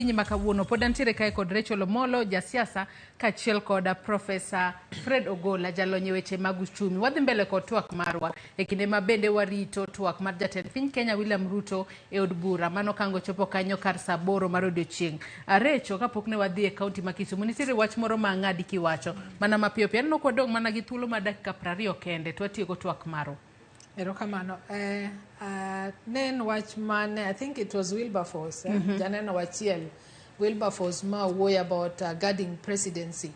Okinyi ma kawuono pod antiere kae kod Rachel Omolo, jasiasa, kaachiel kod Profesa Fred Ogola, jalony e weche mag uchumi. Wadhi mbele kod twak marwa e kinde ma bende warito twak mar jatend piny Kenya William Ruto e od bura. Mano kango chopo kanyo kar saa aboro mar odiochieng'. Recho, kapok ne wadhi e kaunti ma Kisumu, nitiere wach moro ma ang'adi kiwacho mana mapiyo piyo. Aneno kwadong' mana gi thuolo mar dakika 20 kende to watieko twak marwa. Erokamano. Ne en wach mane, I think it was Wilberforce, janeno achiel, Wilberforce ma wuoyo about guarding presidency.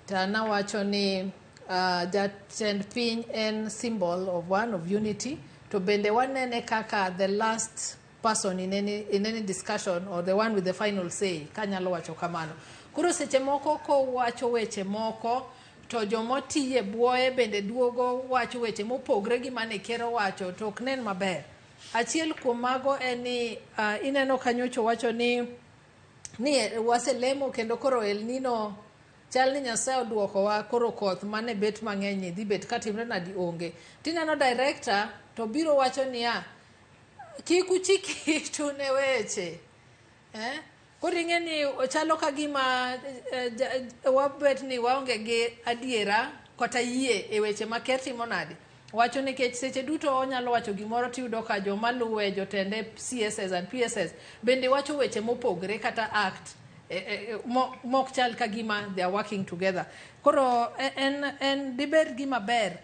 To nawacho ni jatend piny en symbol of one of unity, to bende wanene kaka the last person in any discussion or the one with the final say, kanyalo wacho kamano. Koro seche moko kowacho weche moko to jomotiye buoye bende duogo wacho weche mopogre gi mane ker owacho to ok nen maber. Achiel kuom mago en ni ineno ka nyocha owacho ni waselemo kendo koro El Nino chal ni Nyasaye oduokowa koro koth mane bet mang'eny ni dhi bet katimre nadi onge. Tineno director to biro wacho niya kik uchik itu ne weche eh? Koro ing'e ni ochalo ka gima wabet ni waonge gi adiera kata yie e weche ma ker timo nade wacho nikech seche duto onyalo wacho gimoro tiyudo ka joma luwe jotende CSS and PSS bende wacho weche mopogre kata act mok chal ka gima they are working together. Koro en dibed gima ber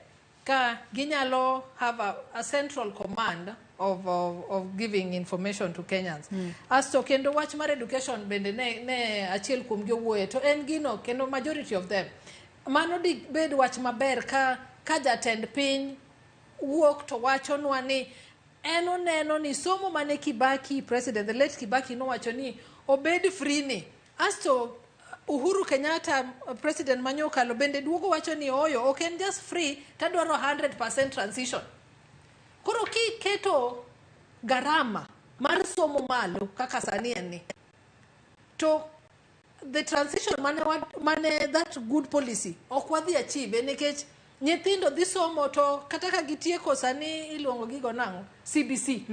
ka ginyalo have a central command of giving information to Kenyans. Asto kendo wach mar education bende ne achiel kuom gi owuoye to en gino kendo majority of them. Mano dibed wach maber ka jatend piny wuok to wachonwa ni en oneno ni somo mane Kibaki president the late Kibaki nowacho ni obed free ni asto Uhuru Kenyatta president manyokalo bende duogo wacho ni oyo ok en just free tadwaro 100% transition. Koro kiketo garama mar somo malo kaka sani en ni to the transition mane that good policy ok wadhi achieve nikech nyithindo dhi somo to kata ka gitieko sani iluongo gigo nang'o CBC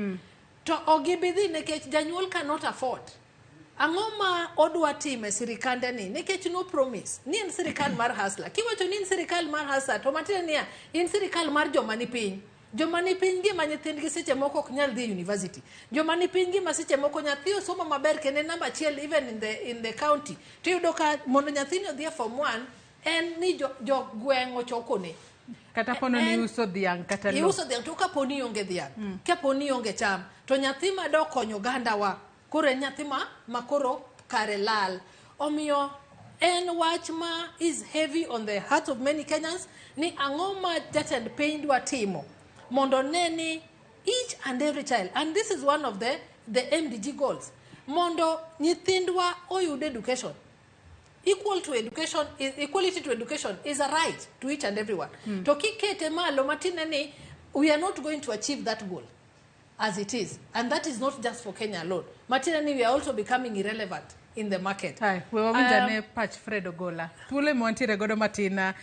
to ok gibi dhi nikech janyuol cannot afford. Ang'o ma odwa timo e sirikande ni nikech no promise ni en sirikal mar hustler kiwacho ni en sirikal mar hustler to matiende niya in sirikal mar joma ni piny joma ni piny gi ma nyithindgi seche moko ok nyal dhi e university joma ni piny gi ma seche moko nyathi osomo maber kendo en namba achiel even in the county tiyudo ka mondo nyathini odhi e form 1 en ni jo gweng' ochokone. Kata pono ni iuso dhiang' kata lo. Iuso dhiang' to kapo ni ionge dhiang' kapo ni ionge cham to nyathi madok konyo ogandawa koro en nyathi ma koro kare lal. Omiyo en wach ma is heavy on the heart of many Kenyans ni ang'o ma jatend piny dwa timo mondo ne ni each and every child, and this is one of the MDG goals, mondo nyithindwa oyud education equal to education equality to education is a right to each and everyone. To kikete malo matine ni we are not going to achieve that goal as it is, and that is not just for Kenya alone, matiende ni we are also becoming irrelevant in the market. Hai, we wawinj ane pach Fred Ogola. Thuolo ema wantiere godo matin.